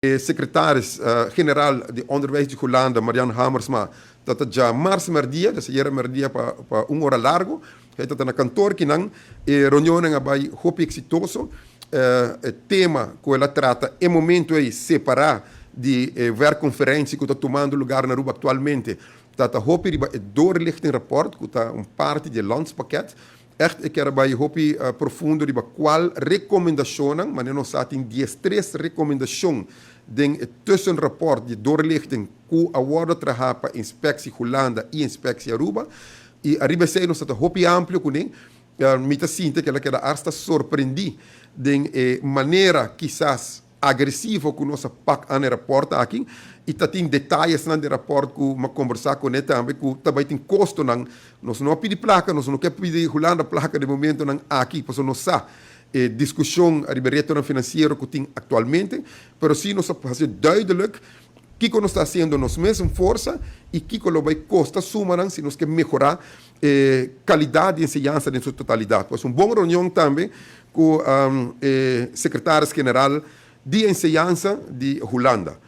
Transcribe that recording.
Secretaris generaal di Onderwijs di Hulanda, Marianne Hamersma, tabata djamars merdia, dus ayera merdia pa un ora largo, e tabata na kantoor kinan. E reunionnan a bay hopi exitoso. E tema cu el a trata e momento ey, separa di e werkconferentie cu ta tumando lugar na Aruba actualmente, tabata hopi riba e doorlichtingrapport, cu ta un parti di e landspakket. Echt e kier a bay hopi profundo riba cual recomendacionnan, manera nos sa tin 13 recomendacion den e tussenrapport di doorlichting cu a wordo traha pa Inspectie Hulanda y Inspectie Aruba. Y ariba esey nos ta hopi amplio cune. Mi ta sinti cu el a keda hasta sorprendi den e manera kisas agresivo cu nos a pak aan e rapport aki y ta tin detayesnan den rapport cu m'a conversa cune tambe cu ta bay tin costonan. Nos no a pidi placa, nos no ke pidi Hulanda placa den momentonan aki, pasobra nos sa e discusion ariba e retonan financiero cu tin actualmente, pero si nos a haci duidelijk kico nos ta haciendo nos mes forsa y kico lo bay costa sumanan si nos ke mehora e calidad di enseñansa den su totalidad. Pues un bon reunion tambe cu e secretaris general di enseñansa di Hulanda.